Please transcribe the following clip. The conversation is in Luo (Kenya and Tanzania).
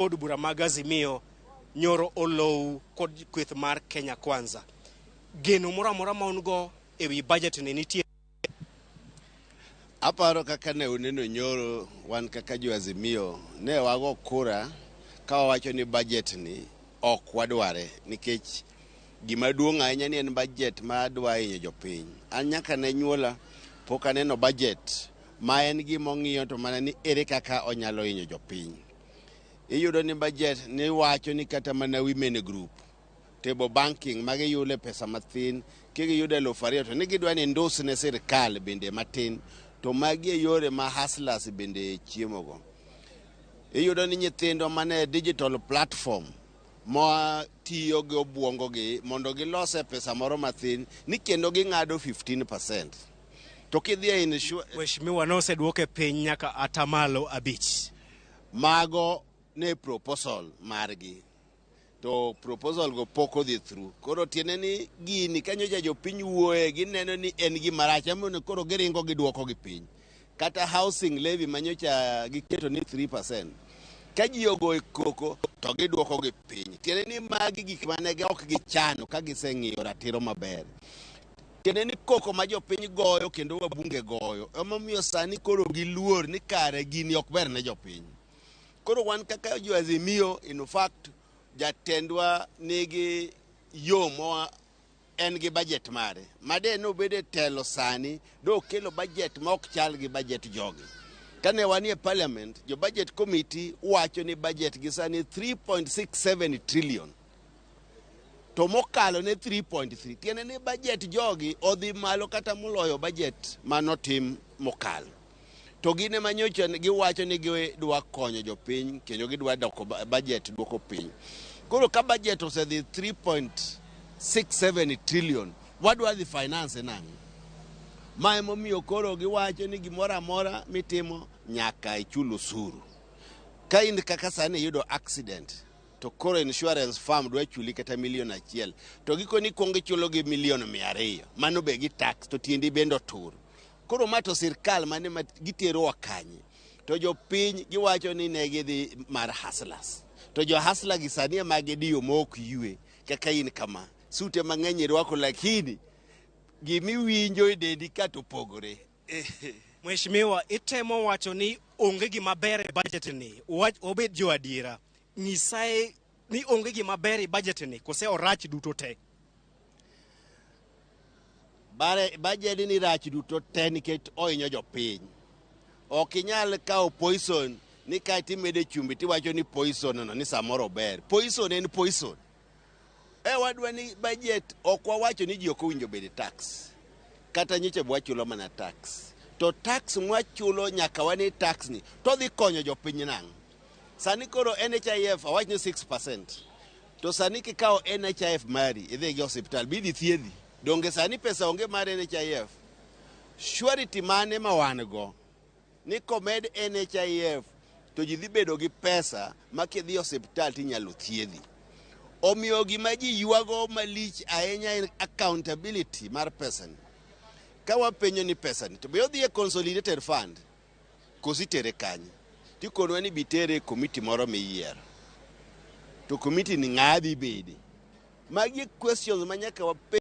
Od bura mag Azimio nyoro olow kod kweth mar Kenya Kwanza. Geno moro amora ma un go e wi budget ni nitie? Aparo kaka ne uneno nyoro, wan kaka jo Azimio ne wago kura ka wawacho ni budget ni ok wadware, nikech gima duong' ahinya ni en budget ma dwa hinyo jopiny. An nyaka ne nyuola pok aneno budget ma en gima ong'iyo to mana ni ere kaka onyalo hinyo jopiny. Iyudo ni budget ni wacho ni kata mana women group table banking ma giyude pesa mathin, kigiyudo 2,000 to ni gidwa ni ndus ne sirikal bende matin, to magi e yore ma hustlers bende chiemogo. Iyudo ni nyithindo mane digital platform ma tiyo gi obuongo gi mondo gilose pesa moro mathin ni kendo ging'ado 15%, to kidhi e Mheshimiwa, noseduoke piny nyaka 5%. Mago ne proposal margi, to proposal go pok odhi through. Koro tiende ni gini kanyocha jopiny wuoye, gineno ni en gima rach, emomiyo koro giringo giduoko gi piny. Kata housing levy manyocha giketo ni 3%, ka ji ogo e koko to giduoko gi piny. Tiende ni magi gik mane ok gichano ka giseng'iyo ratiro maber. Tiende ni koko ma jopiny goyo kendo wabunge goyo emomiyo sani koro giluor ni kare gini ok ber ne jopiny. Koro wan kaka jo Azimio, in fact jatendwa nigi yo moa, en gi budget mare made nobed e telo sani dokelo budget ma ok chal gi budget jogi. Kane wanie parliament, jo budget committee wacho ni budget gi sani 3.67 trillion, to mokalo ne 3.3. Tiende ni budget jogi odhi malo kata moloyo budget manotim mokalo, to gin ema nyocha giwacho ni gidwa konyo jopiny kendo gidwa doko budget duoko piny. Koro ka budget osedhi 3.67 trillion, wadwa dhi finance nang'o? Ma emomiyo koro giwacho ni gimoro amora mitimo nyaka ichul osuru. Ka in kaka sani iyudo accident, to koro insurance firm dwa chuli kata 1 million, to gikoni ikwongo ichulo gi 2 million, mano be gi tax, to tiendi bende otur. Koro ma to sirkal mane ma giterowa kanye? To jopiny giwacho ni ne gidhi mar hustlers, to jo hustler gi sani ema gidiyo ma ok ywe. Kaka in kama sute mang'eny irwako, lakini gimiwinjo e dendi ka to opogore. Mheshimiwa, itemo wacho ni onge gima ber e budget ni. Wach obed jo adiera. Nyisae ni onge gima ber e budget ni kose orach duto te? Bare budget ni rach duto te nikech ohinyo jopiny. Ok inyal kawo poison ni kae timede chumbi tiwacho ni poison no ni samoro ber. Poison en poison. E wadwa ni budget ok wawacho ni ji ok owinjo bed e tax. Kata nyocha be wachulo mana tax. To tax mwachulo nyaka wane tax ni to dhi konyo jopiny nang'o? Sani koro NHIF awach ni 6%. To sani kikawo NHIF mari idhi gi osiptal bidhi thiedhi. Donge sani pesa onge mar NHIF? Surety mane ma wan go ni komed NHIF to ji dhi bedo gi pesa ma kidhi osiptal tinyalo thiedhi? Omiyo gima ji ywago malich ahinya en accountability mar pesa ni. Ka wapenjo ni pesa ni to be odhi e consolidated fund koso itere kanye? Tikonwa ni bitere e komiti moro miyiero. To komiti ni ng'a dhi bede? Magi e questions ma nyaka wapenj.